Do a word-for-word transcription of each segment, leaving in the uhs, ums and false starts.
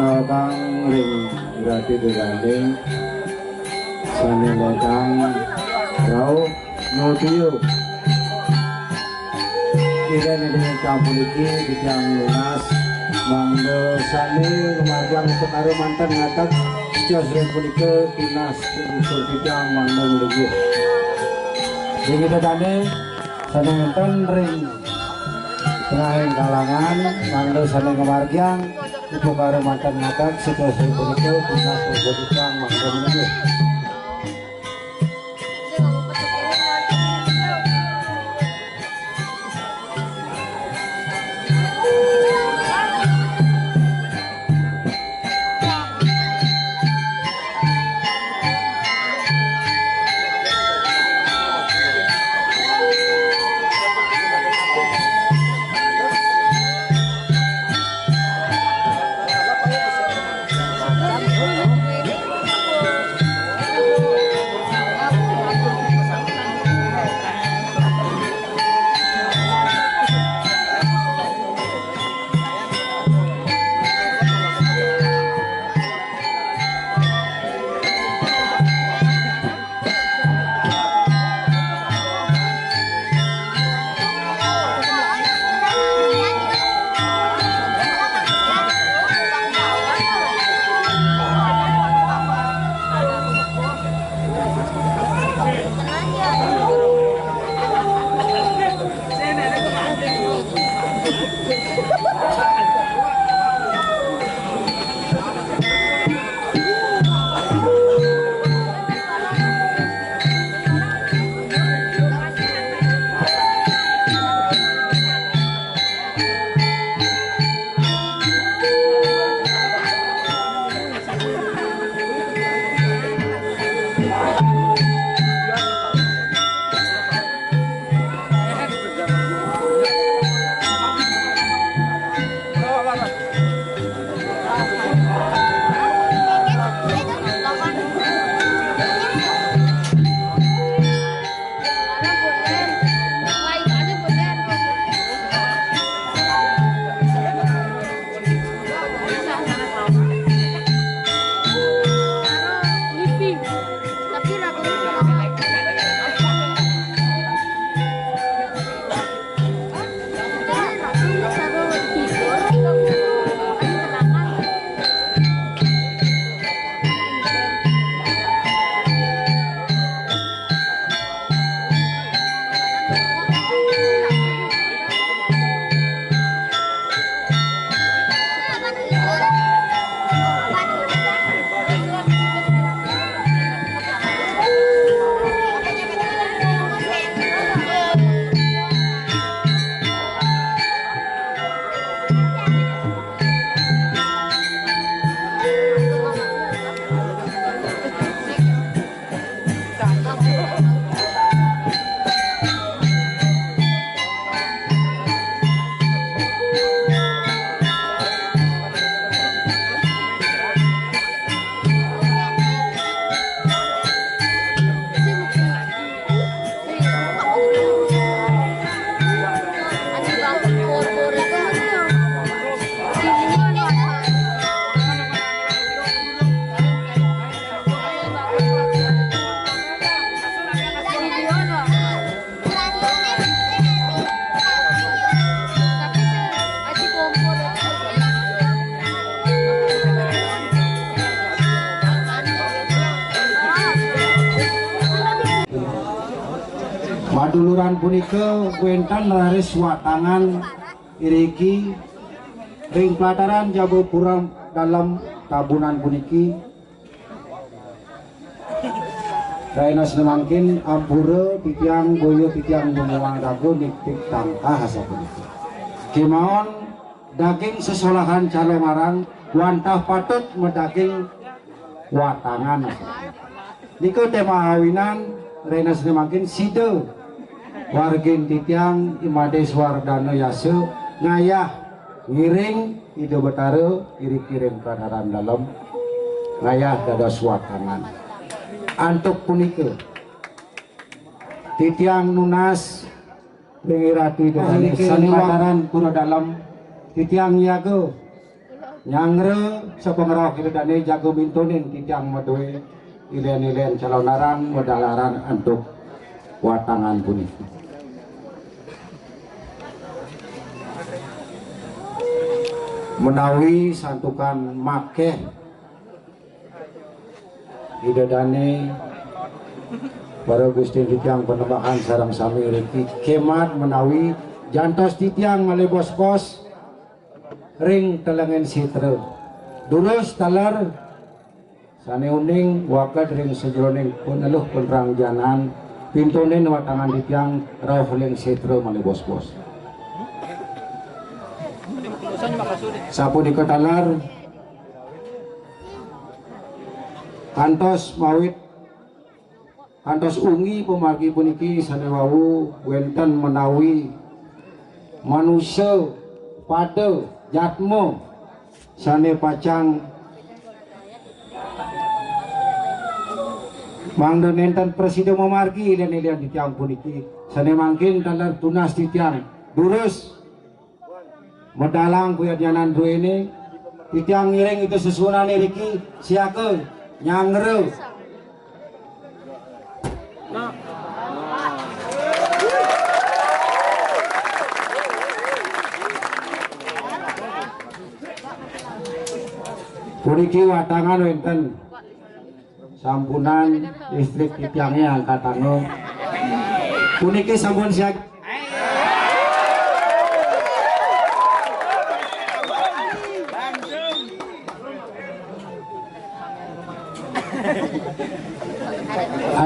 Nautang ring rati durane sane lekang rauh nutuyu. Kirene dene tampun iki titiang nunas mangda sane lumargiang upakara manten ngateg. Setios ring punika tunas unsur titiang mangda nglingguh. Ring ida dane sane wenten ring tengahing kalangan mangda sane ngamargiang upakara manten ngateg. Setios ring punika tunas unsur titiang mangda nglingguh. Punika wénten raris watangan iriki ring plataran Jaba Pura Dalem Tabunan puniki. Rahina sané mangkin ampura titiang boya titiang ngumuang raga nitip tangkah asapunika. Kémaon daging sesolahan calonarang wantah patut madaging watangan. Nika té mawinan rahina sané mangkin sida wargin titiang I Madé Swardana Yasa ngayah ngiring Ida Betara iriki ring Plataran Dalem ngayah dados watangan. Antuk punika titiang nunas ring Iratu Ida Dané sané wau Pura Dalem, titiang nyaga nyanggra sapangrauh Ida Dané jaga mintunin titiang madué ilén-ilén calonarang madalaran antuk watangan puniki. Menawi santukan makéh Ida Dané, para Gusti titiang Panembahan sareng sami riki, kémad menawi jantos titiang malih bos-bos ring telengin sitra. Durus taler sané uning waked ring sajeroning paneluh panranjanan, pintunin watangan titiang rauh ring sitra malih bos-bos. Sapunika taler kantos mawit kantos ungi pamargi puniki sané wau wénten menawi manusa pada jatma sané pacang mangda nénten prasida mamargi ilén-ilén titiang puniki. Sané mangkin taler tunas titiang durus medalang puyadnyanan druéné, titiang ngiring Ida Sesuunané riki siaga nyanggra. Puniki watangan wénten. Sampunan listrik titiangé angkat tangan. Puniki sampun siap.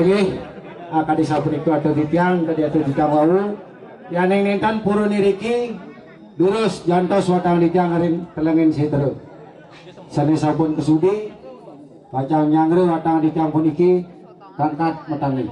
Inggih, ah, kadi sapunika atur titiang, kadi atur titiang wau. Yaning nénten purun iriki, durus jantos watangan titiang ring telengin sitra. Sané sampun kasudi, pacang nyanggra watangan titiang puniki, kangkat matangi.